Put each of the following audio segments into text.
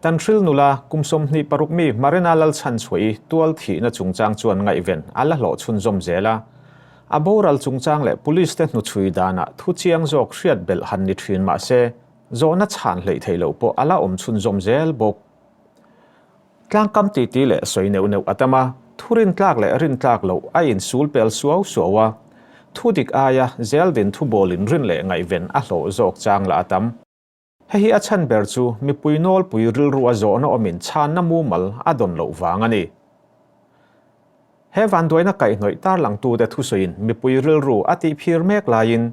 Tanhril nula kum 26 mi Marina Lalchhanchhuahi tual thihna chungchang chuan ngaihven a la hlawh chhunzawm zel a. A boral chungchang leh police te hnuchhui danah thu chiang zawk hriat belh han ni thin mah se, zawhna chhan hleih theih loh pawh a la awm chhunzawm zel bawk. Tlangkam titi leh sawi neuh neuh a tam a, thu rintlak leh rintlak loh a insul pel suau suau a, thu dik aia zeldin thu bawlin rin leh ngaihven a hlawh zawk chang lah a tam. Hei hi a chhan ber chu mipui nawlpui rilru a zawhna awmin chhanna mumal a dawn loh vang a ni. He vanduaina kaihhnawih tarlangtute thusawiin mipui rilru a tihphir mek laiin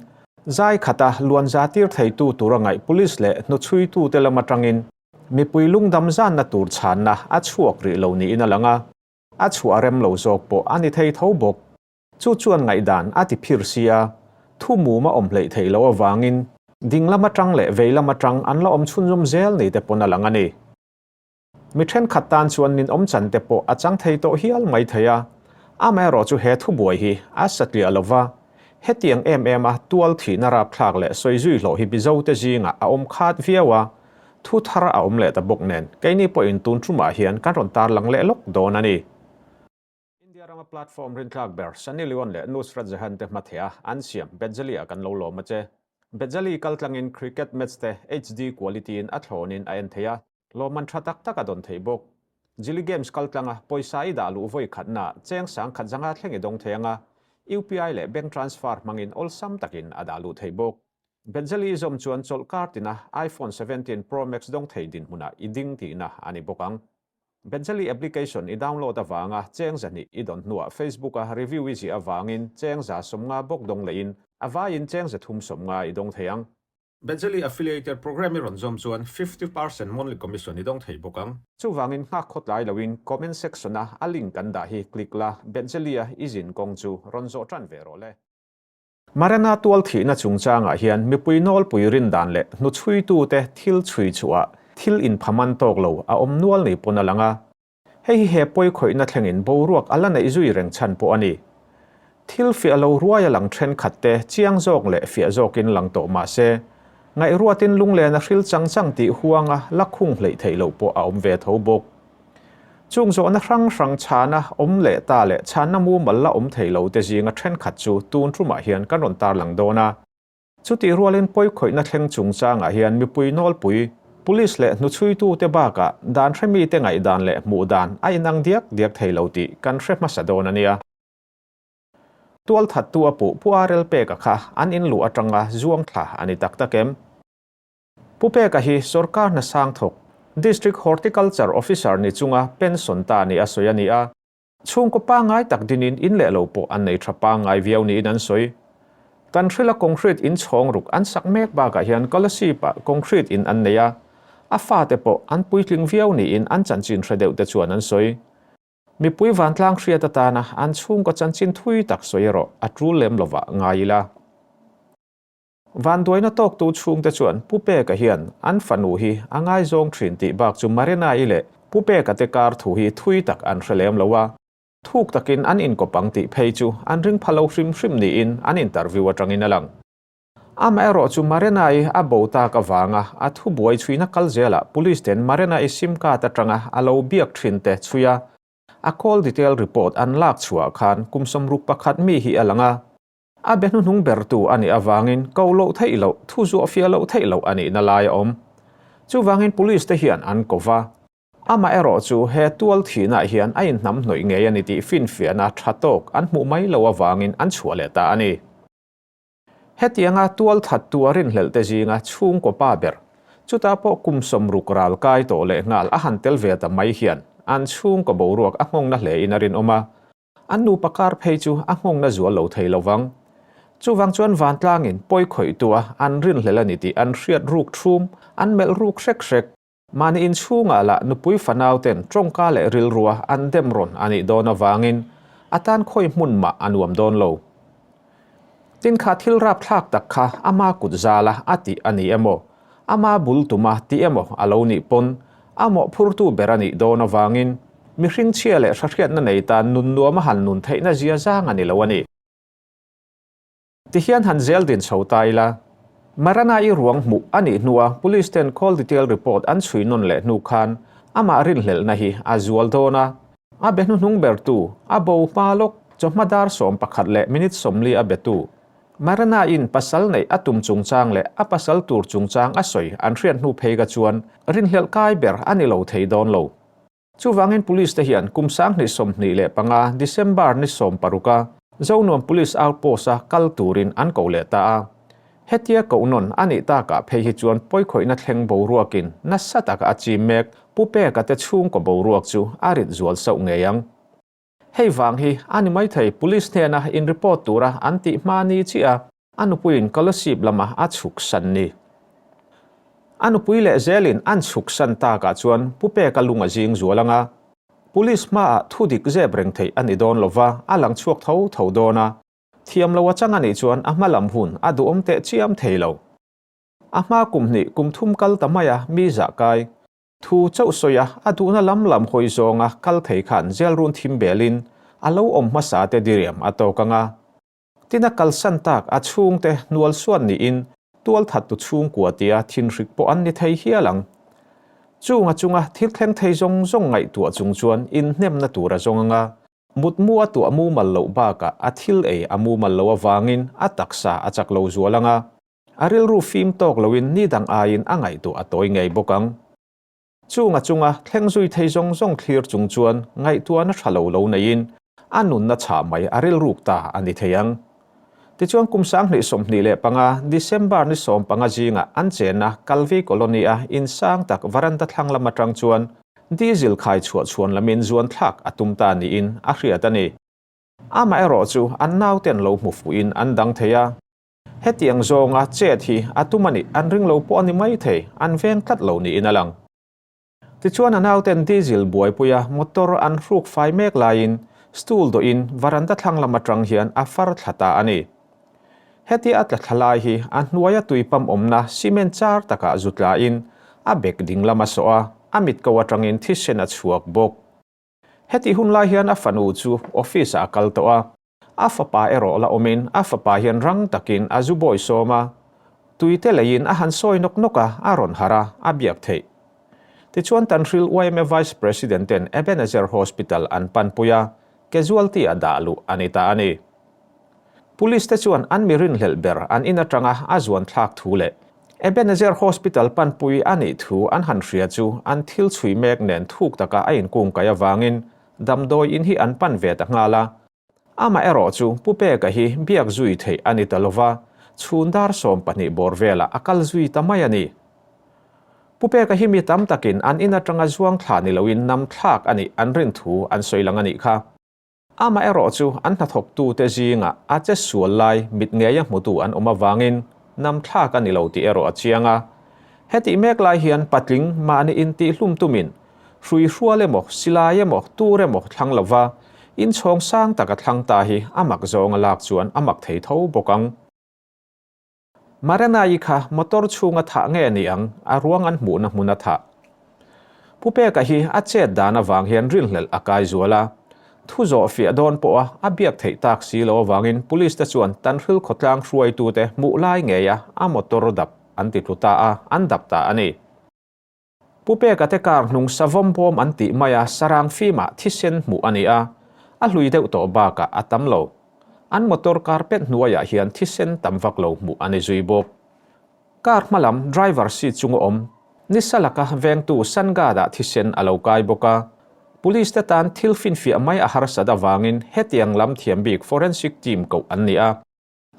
zai khata luanza tir theitu tura ngaih police leh hnuchhuitute lam atangin mipui lungdam zanna tur chhanna a chhuak rih lo niin a lang a, a chhuah rem lo zawk pawh a ni thei tho bawk. Chu chuan ngaihdan a ti phir si a, thu mum a awm hleih theih loh avangin ding lam atang leh vei lam atang an la awm chhunzawm zel ni te pawn a lang a ni. Mi thenkhat tan chuan ninawm chan te pawh a chang thei tawh hial mai thei a, amaherawh chu he thubuai hi a satliah lo va, hetiang em em a tual thihna rapthlak leh sawi zui hlawh hi Mizo te zingah a awm khat viau a, thu thar a awm leh ta bawk nen keini pawhin tun tumah hian kan rawn tarlang leh lawk dawn a ni. India rama platform rintlak ber Sunny Leone leh Nusrat Jahan te hmatheh a an siam Bejali ah kan lo lawm a che. Bejali kaltlangin cricket match te HD quality in a thlawnin a en thei a, lawmman tha tak tak a dawn theih bawk. Jili Games kaltlanga pawisa i dah luh vawi khatna cheng sang khat zanga thleng i dawng thei anga, UPI leh bank transfer hmangin awlsam takin a dah luh theih bawk. Bejali i zawm chuan chawlhkar tina iPhone 17 Pro Max dawng thei dinhmunah i ding tihna a ni bawk ang. Bejali application i download avanga cheng zahnih i dawn hnuah Facebook a review i ziah avangin cheng 150 bawk dawng lehin a vaiin cheng 350 i dawng thei ang. Bejali affiliated program i rawn zawm chuan 50% monthly commission i dawng thei bawk ang. Chuvangin nghak khawtlai loin comment section a a link kan dah hi click la, Bejali a i zin kawng chu rawn zawh tan ve rawh le. Marina tual thihna chungchangah hian mipui nawlpui rin dan leh hnuchhuitute thil chhui chhuah thil inphaman tawk lo a awm nual ni pawn a lang a. Hei hi he pawi khawihna thlengin boruak a la neih zui reng chhan pawh a ni. Thil fiah lo ruai a lang thenkhat te chiang zawk leh fiah zawkin lang tawh mah se, ngaihruatin lunglen a hril chang chang tih huanga la khung hleih theih loh pawh a awm ve tho bawk. Chung zawhna hrang hrang chhana awm leh ta leh chhanna mumal la awm thei lo te zinga thenkhat chu tun tumah hian kan rawn tarlang dawn a. Chutih rualin pawikhawihna thleng chungchangah hian mipui nawlpui, Police leh hnuchhuitute bakah dan hre mite ngaihdan leh hmuh dan a inang diak diak thei lo tih kan hre hmasa dawn a nia. Tualthattu a puh Pu RL Peka kha an inluh atanga zuang thla a ni tak tak em? Pu Peka hi sorkar hna sang thawk, District Horticulture Officer ni chunga pension ta ni a sawi a ni a. Chhungkaw pangngai tak dinin in leh lo pawh an nei tha pangngai viau niin an sawi. Kan hrila concrete in chhawng ruk an sak mek bakah hian Kolasib-ah concrete in an nei a, a fate pawh an puitling viau niin an chanchin hre deuh te chuan an sawi. Mipui vantlang hriat atana an chhungkaw chanchin thui tak sawi erawh a tul lem lovah ngai ila. Vanduaina tawktu chhungte chuan Pu Peka hian an fanu hi a ngaizawng thin tih bak chu Marina-i leh Pu Peka te kar thu hi thui tak an hre lem lo a, thuk takin an inkawp ang tih phei chu an ring pha lo hrim hrim niin an interview atangin a lang. Amaherawh chu Marina-i a bo tak avanga a thubuai chhuina kal zelah Police ten Marina-i sim card atanga a lo biak thin te chhui a, a call detail report an lak chhuah khan kum 61 mi hi a lang a. A be hnuhnung bertu a nih avangin ko loh theih loh, thu zuah fiah loh theih loh a nihna lai a awm. Chuvangin Police te hian an ko va. Amah erawh chu he tual thihnaah hian a inhnam hnawih ngei a ni tih finfiahna tha tawk an hmuh mai loh avangin an chhuah leh ta a ni. Hetianga tual thattu a rinhlelh te zinga chhungkaw pa ber, chutah pawh kum 60 ral kai tawh leh nghal a han tel ve ta mai hian an chhungkaw boruak a nghawngna hlein a rinawm a. An nupa kar phei chu a nghawngna zual lo thei lo vang. Chuvang chuan vantlangin pawi khawihtua an rinhlel a ni tih an hriat ruk thum, an melh ruk hrek hrek. Mahni inchhungah lah nupui fanau ten tawngka leh rilrua an dem rawn a nih dawn avangin a tan khawi hmun mah a nuam dawn lo. Tin kha thil rapthlak tak kha ama kut zala a tih a ni emaw, ama bul tuma tih emaw a lo nih pawn a mawhphurtu ber a nih dawn avangin mihring chhia leh hrahriatna nei tan nun nuam a han nun theihna zia zang a ni lo a ni. Tihian han zel din chho ta ila. Marana-i ruang hmuh a nih hnua Police ten call detail report an chhui nawn leh hnu khan amah rinhlelhna hi a zual dawn a. A be hnuhnung bertu, a bo hma lawk, chawhma dar 11 leh minute 40 a betu. Marana-in pasal neih a tum chungchang leh a pasal tur chungchang a sawi an hriat hnu phei ka chuan rinhlelh kai ber a ni lo thei dawn lo. Chuvangin Police te hian kum 2025 December ni 16 a Zonuam Police Outpost a kal turin an koh leh ta a. Hetia koh nawn a nih takah phei hi chuan pawikhawihna thleng boruakin nasa taka a chim mek Pu Peka te chhungkaw boruak chu a rit zual sauh ngei ang. Hei vang hi a ni maithei Police hnena in report tura an tih hma ni chiah a. A nupuiin Kolasib lama a chhuk san ni. A nupui leh zelin an chhuk san takah chuan Pu Peka lung a zing zual ang a. Police hmaah thu dik zep reng theih a ni dawn lova, a lang chhuak tho tho dawn a. Thiam lo a chang a nih chuan a hma lam hun a duhawm teh chiam thei lo. A hma kum hnih kum thum kal ta mai a mi zah kai. Thu chauh sawi a, a duhna lam lam hawi zawnga kal thei khan zel run thim belin a lo awm hmasa te diriam a tawk ang a. Tin a kalsan tak a chhungte hnual suan niin tualthattu chhungkua tia thinhrik pawh an ni thei hial ang. Chung a chunga thil thleng thei zawng zawng ngaihtuah chung chuan inhnemna tur a zawng ang a, mutmu a tuah mumal loh bakah a thil ei a mumal loh avangin a taksa a chak lo zual ang a, a rilru fim tawk loin ni dang aiin a ngaihtuah a tawi ngei bawk ang. Chung a chunga thleng zui thei zawng zawng thlir chung chuan ngaihtuahna tha lo lo neiin a nunna chhah mai a rilruk ta a ni thei ang. Tichuan kum 2025 December ni 15 zingah an chenna Kalvi Colony-a in sang tak varanda thlang lam atang chuan diesel khai chhuah chhuan lamin zuan thlak a tum ta niin a hriat a ni. Amaherawhchu an nauten lo hmu fuhin an dang thei a. Hetiang zawnga chet hi a tum a nih an ring lo pawh a ni mai thei, an veng tlat lo niin a lang. Tichuan a nauten diesel buaipuia motor an hruk fai mek laiin stool dawhin varanda thlang lam atang hian a far thla ta a ni. Hetia a tla thla lai hi a hnuaia tui pam awmna cement char takah zu tlain a bek ding lam a sawh a, a mit ko atangin thisen a chhuak bawk. Hetih hun lai hian a fanu chu office ah a kal tawh a, A fapa erawh la awmin a fapa hian rang takin a zu bawi sawm a, tuite leiin a han sawi nawk nawk a, a rawn harh a, a biak theih. Tichuan Tanhril yma Vice President ten Ebenezer Hospital an panpui a, casualty ah dah luh a ni ta a ni. Police te chuan an mi rinhlelh ber an in atanga a zuan thlak thu leh Ebenezer Hospital panpui a nih thu an han hria chu an thil chhui mek nen thuk taka a inkungkaih avangin Damdawi in hi an pan ve ta nghal a, amah erawh chu Pu Peka hi biak zui theih a ni ta lova, chhun dar 12 bawr velah a kal zui ta mai a ni. Pu Peka hi mi tam takin an in atanga zuang thla ni loin nam thlak a nih an rin thu an sawi lang a nih kha. Amah erawh chu an hnathawktute zingah a che sual lai mit ngeia hmutu an awm avangin nam thlak a ni lo tih erawh a chiang a. Hetih mek lai hian patling mahni intihhlum tumin Hrui hrual emaw, silai emaw, tur emaw thlang lova inchhawng sang taka thlang ta hi a mak zawnga lak chuan a mak thei tho bawk ang. Marena-i kha motor chhunga thah nge ni ang, a ruang an hmuhna hmun a thah. Pu Peka hi a chet dan avang hian rinhlelh a kai zual a. Thu zawh fiah dawn pawha a biak theih tak si lo avangin Police te chuan Tanhril khawtlang hruaitute hmuh lai ngeia a motor dap an ti tlu ta a, an dap ta a ni. Pu Peka te kar hnung savawm bawm an tih mai a sarang fimah thisen hmuh a ni a, a hlui deuh tawh bakah a tam lo. An motor carpet hnuaiah hian thisen tam vak lo hmuh a ni zui bawk. Car hma lam driver seat chunga awm nisa laka vengtu Sangad-ah thisen a lo kai bawk a. Police te tan thil finfiah mai a harsat avangin hetiang lam thiam bik forensic team koh an ni a.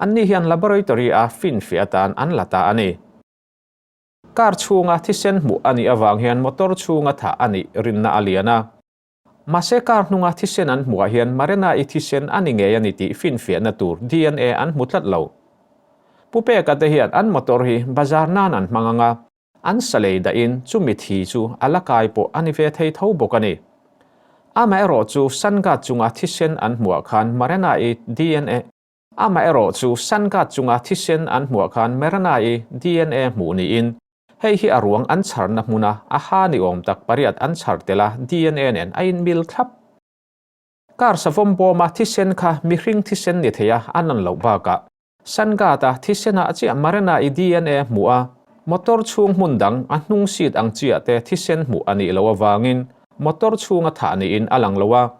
Anni hian laboratory-a finfiah atan an la ta a ni. Car chhunga thisen hmuh a nih avang hian motor chhunga thah a nih rinna a lian a. Mahse car hnunga thisen an hmuhah hian Marena-i thisen a ni ngei a ni tih finfiahna tur dna an hmu tlat lo. Pu Peka te hian an motor hi bazar nan an hmang ang a, an sa lei dahin chumi thi chu a la kai pawh a ni ve thei tho bawk a ni. Amaherawhchu Sangha chunga thisen an hmuhah khan Marena-i dna Amaherawhchu Sangha chunga thisen an hmuah khan Merana-i dna hmuh niin, hei hi a ruang an chharna hmuna a ha ni awm tak pariat an chhar tel a dna nen a inmil thlap. Kar savawm bawma thisen kha mihring thisen ni thei a an lan loh bakah. Sangate thisenah chiah Marina-i dna hmuh a, motor chhung hmun dang a hnung seat ang chiah te thisen hmuh a nih loh avangin motor chhunga thah niin a lang lo a.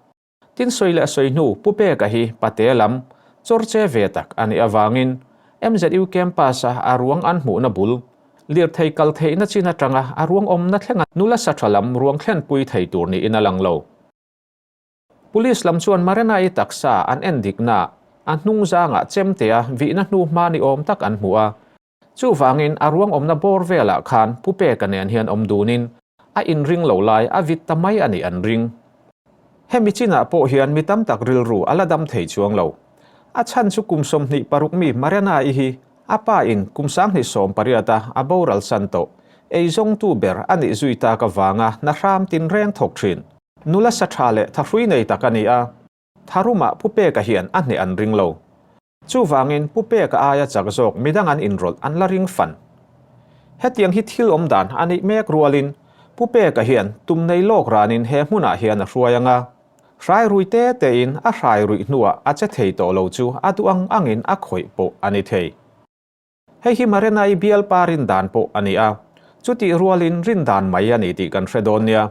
Tin sawi leh sawi hnu Pu Peka hi pate lam chawrche ve tak a nih avangin MZU campus-a a ruang an hmuhna bul lirthei kal theihna chin atanga a ruang awmna thlenga nula sa tha lam ruang thlenpui thei tur niin a lang lo. Police lam chuan Marina-i taksa an en dikna a hnung zangah chemtea vihna hnu hma ni awm tak an hmu a. Chuvangin a ruang awmna bawr velah khan Pu Peka nen hian awm dunin a inring lo lai a vit ta mai a nih an ring. Hemi chinah pawh hian mi tam tak rilru a la dam thei chuang lo. A chhan chu kum 26 mi Mariana-i hi a pa in kum 2018 a a boral san tawh eizawngtu ber a nih zui tak avanga hna hram tinreng thawk thin. Nula sa tha leh thahrui nei tak a ni a, tharumah Pu Peka hian a hneh an ring lo. Chuvangin Pu Peka aia chak zawk midang an inrawlh an la ring fan. Hetiang hi thil awm dan a nih mek rualin Pu Peka hian tum nei lawk ranin he hmunah hian a hruai ang a, hrai rui te tein a hrai ruih hnuah a che thei tawh lo chu a duh ang angin a khawih pawh a ni thei. Hei hi Marina-i bialpa rindan pawh a ni a, chutih rualin rindan mai a ni tih kan hre dawn nia.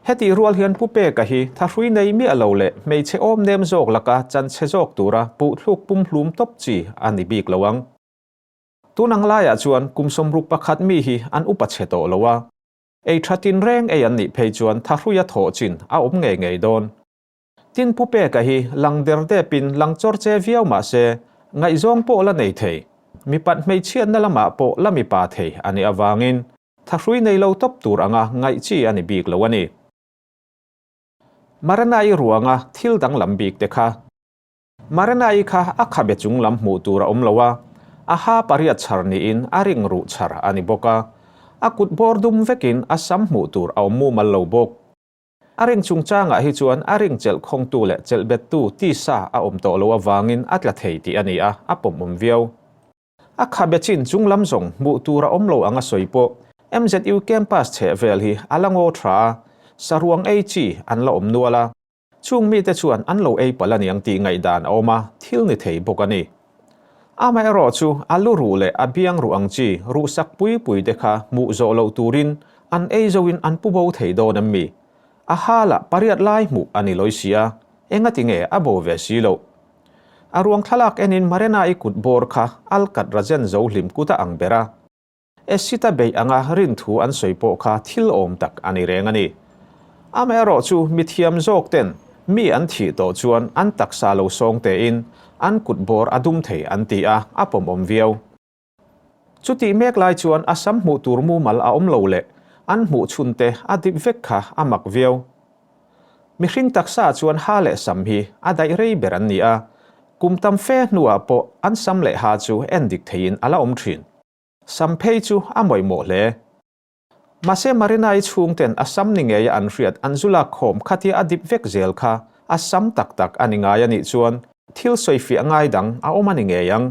Hetih rual hian Pu Peka hi thahrui nei miah lo leh hmeichhe awm nem zawk laka chanchhe zawk tura puhthluk pumhlum tawp chi a ni bik lo ang. Tun ang laiah chuan kum 61 mi hi an upa chhe tawh lo a, ei tha tinreng ei an nih phei chuan thahruia thawh chin a awm ngei ngei dawn. Tin Pu Peka hi lang der depin lang chawr che viau mah se ngaihzawng pawh la nei thei, mipat hmeichhiatna lamah pawh la mipa thei a nih avangin Thahrui nei lo tawp tur anga ngaih chi a ni bik lo a ni. Marina-i ruanga thil danglam bik te kha. Marina-i kha a khabe chung lam hmuh tur a awm lo a, a ha pariat chhar niin a ring ruh chhar a ni bawk a, a kut bawr dum vekin a sam hmuh tur a awm mumal lo bawk. A ring chungchangah hi chuan a ring chelh khawngtu leh chelh bettu tisa a awm tawh lo avangin a tla thei tih a ni a, a pawmawm viau. A khabe chin chung lam zawng hmuh tur a awm lo ang a sawi pawh MZU campus chheh vel hi a la ngaw tha a, saruang ei chi an la awm nual a, chung mite chuan an lo ei palh a niang tih ngaihdan a awm a, thil ni thei bawk a ni. Amaherawh chu a lu ruh leh a biang ruh ang chi ruhsak pui pui te kha hmuh zawh loh turin an ei zoin an pu bo thei dawn em mi? A halah pariat lai hmuh a ni lawi si a, engati nge a bo ve si loh? A ruang thlalak enin Marena-i kut bawr kha Alkat Rajen zo hlim kut a ang ber a. Acid a beih anga rin thu an sawi pawh kha thil awm tak a ni reng a ni. Amaherawh chu mithiam zawk ten mi an thih tawh chuan an taksa lo sawng tein an kut bawr a dum thei an ti a, a pawmawm viau. Chutih mek lai chuan a sam hmuh tur mumal a awm lo leh an hmuh chhun te a dip vek kha a mak viau. Mihring taksa chuan ha leh sam hi a daih rei ber an ni a, kum tam fe hnuah pawh an sam leh ha chu en dik theiin a la awm thin. Sam phei chu a mawihmawh hle. Mahse Marina-i chhungten a sam ni ngeia an hriat an zu lak khawm khatia a dip vek zel kha a sam tak tak a ni ngai a nih chuan thil sawifiah ngai dang a awm a ni ngei ang.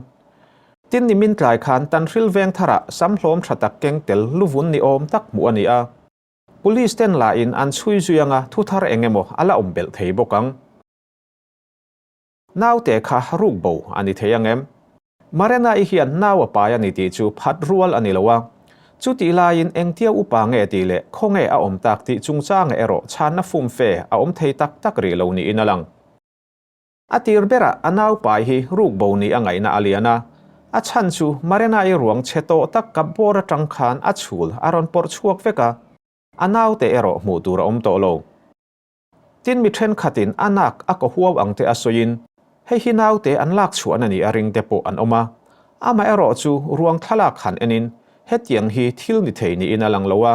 Tin nimin tlai khan Tanhril veng tharah sam hlawm tha tak keng tel luvun ni awm tak hmuh a ni a. Police ten lahin an chhui zui anga thu thar eng emaw a la awm belh thei bawk ang. Naute kha ruk bo a ni thei ang em? Marena-i hian nau a pai a ni tih chu phat rual a ni lo a. Chutih laiin engtia upa nge tih leh khawnge a awm tak tih chungchanga erawh chhanna fumfe a awm thei tak tak rih lo niin a lang. A tir berah a nau pai hi ruk bo ni a ngaihna a lian a. A chhan chu Marena-i ruang chhe tawh tak kap bawr atang khan a chhul a rawn pawrh chhuak vek a. A naute erawh hmuh tur a awm tawh lo. Tin mi thenkhatin a nak a kaw huau ang te a sawiin hei hi naute an lak chhuahna ni a ring te pawh an awm a, amaherawh chu ruang thlalak han enin hetiang hi thil ni thei niin a lang lo a,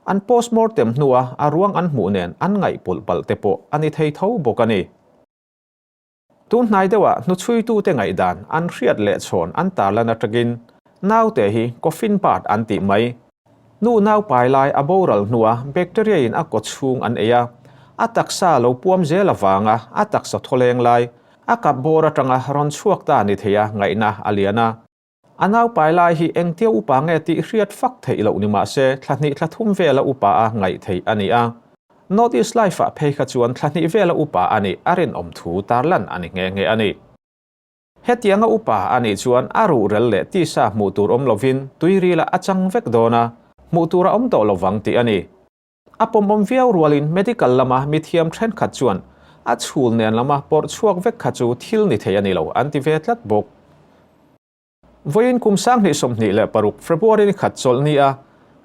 an postmortem hnua a ruang an hmuh nen an ngaihpawlh palh te pawh a ni thei tho bawk a ni. Tun hnai deuhah hnuchhuitute ngaihdan an hriat leh chhawn an tarlan atangin naute hi coffin bird an tih mai. Nu nau pai lai a boral hnua bacteria in a kaw chhung an ei a, a taksa lo puam zel avanga a taksa thawleng lai a kap bawr atanga rawn chhuak ta ni theia ngaihna a lian a. A nau pai lai hi engtia upa nge tih hriat fak theih loh ni mah se thla hnih thla thum vela upa a ngaih theih a ni a. North East Life ah phei kha chuan thla hnih vela upa a nih a rinawm thu tarlan a ni nghe nghe a ni. Hetianga upa a nih chuan a ruhrel leh tisa hmuh tur awm lovin tuirilah a chang vek dawn a, hmuh tur a awm tawh lovang tih a ni. A pawmawm viau rualin medical lama mithiam thenkhat chuan a chhul nen lama pawrh chhuak vek kha chu thil ni thei a ni lo an ti ve tlat bawk. Vawiin kum 2026 February ni khat chawlh ni a,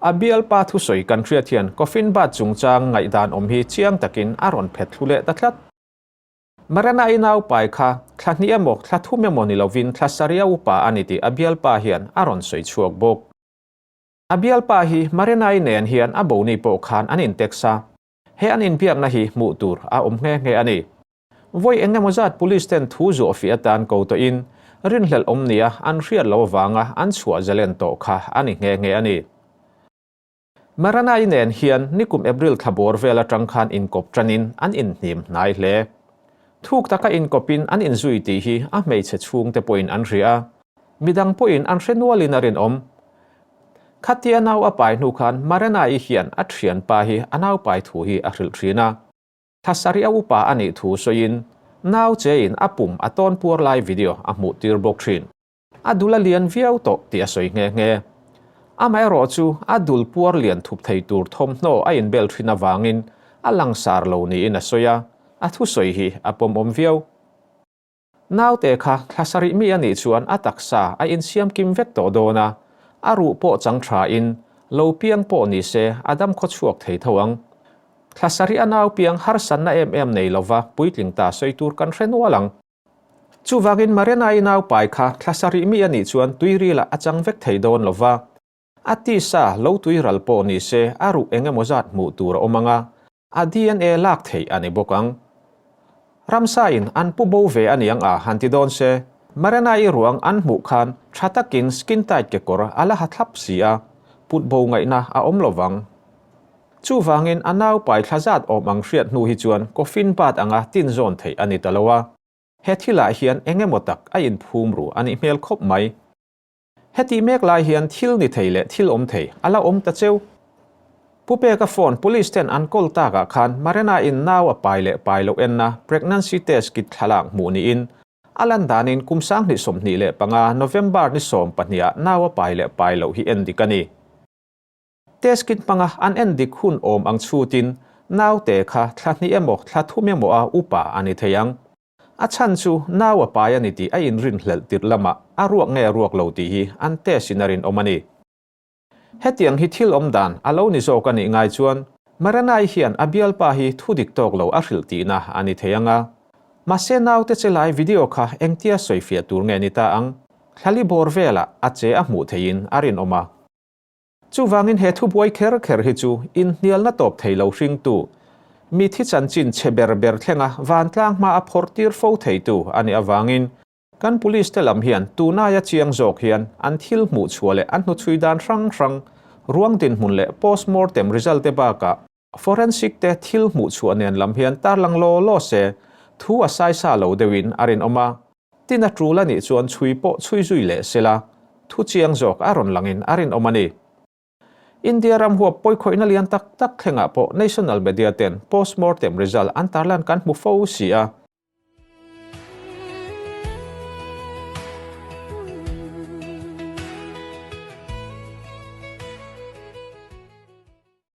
a bialpa thusawi kan hriat hian coffin bat chungchang ngaihdan awm hi chiang takin a rawn phet thlu leh ta tlat. Marana-i naupai kha thla hnih emaw thla thum emaw ni lovin thla sarih a upa a ni tih a bialpa hian a rawn sawi chhuak bawk. A bialpa hi Marinai nen hian a boni pawh khan an intex a, he an inbiakna hi hmuh tur a awm nghe nghe a ni. Vawi eng emaw zat police ten thu zuah fih atan ko tawhin rinhlelh awm nia an hriat lo avanga an chhuah zalen tawh kha a ni nghe nghe a ni. Marinai nen hian nikum April thla bawr vel atang khan inkawp tanin an inhnim hnai hle. Thuk taka inkawpin an inzui tih hi a hmeichhe chhungte pawhin an hria a. Midang pawhin an hre nualin a rinawm. Khatia nau a pai hnu khan Marena-i hian a thianpa hi a nau pai thu hi a hrilh thin a. Thla sarih a upa a nih thu sawiin nau chein a pum a tawn puar lai video a hmuh tir bawk thin. A dul a lian viau tawh tih a sawi nghe nghe. Amaherawh chu a dul puar lian thup thei tur thawmhnaw a inbel thin avangin a langsar lo niin a sawi a, a thusawi hi a pawmawm viau. Naute kha thla sarih mi a nih chuan a taksa a insiam kim vek tawh dawn a, a ruh pawh chang tha in lo piang pawh ni se a dam khaw chhuak thei tho ang. Thla sarih a nau piang harsanna em em nei lova puitling ta sawi tur kan hre nual ang. Chuvangin Marena-i nau pai kha thla sarih mi a nih chuan tuirilah a chang vek thei dawn lova, a tisa lo tuiral pawh ni se a ruh eng emaw zat hmuh tur a awm ang a, A DNA lak theih a ni bawk ang. Ramsa in an pu bo ve a niang a han ti dawn se, Marena-i ruang an hmuh khan tha takin skin tight kekawr a la ha thlap si a, put bo ngaihna a awm lo vang. Chuvangin a nau pai thla zat awm ang hriat hnu hi chuan coffin bat anga tin zawn theih a ni ta lo a. He thilah hian eng emaw tak a inphum ru a nih hmel khawp mai. Hetih mek lai hian thil ni thei leh thil awm thei a la awm ta cheu. Pu Peka phone police ten an call takah khan Marena in nau a pai leh pai loh enna pregnancy test kit thlalak hmuh niin a lan danin kum 2025 November ni 12 ah nau a pai leh pai loh hi en dik a ni. Test kit hmanga an en dik hun awm ang chhutin naute kha thla hnih emaw thla thum emaw a upa a ni thei ang. A chhan chu nau a pai a ni tih a inrinhlelh tirh lamah a ruak nge a ruak lo tih hi an test in a rinawm a ni. Hetiang hi thil awm dan a lo ni zawk a nih ngai chuan Maranai hian a bialpa hi thu dik tawk lo a hrilh tihna a ni thei ang a. Mahse naute che lai video kha engtia sawifiah tur nge ni ta ang? Thlali bawr velah a che a hmuh theihin a rinawm a. Chuvangin he thubuai kher kher hi chu inhnialna tawp thei lo hringtu, mi thi chanchin chhe ber ber thlenga vantlang hma a phawrh tir fo theitu a nih avangin kan police te lam hian tunaia chiang zawk hian an thil hmuh chhuah leh an hnuchhui dan hrang hrang, ruang dinhmun leh post-mortem result te bakah forensic te thil hmuh chhuah nen lam hian tarlang law law se thu a saisa lo deuhin a rinawm a. Tin a tul a nih chuan chhui pawh chhui zui leh sela, thu chiang zawk a rawn langin a rinawm a ni. India ram huap pawikhawihna lian tak tak thlengah pawh national media ten post-mortem result an tarlan kan hmu fo si a.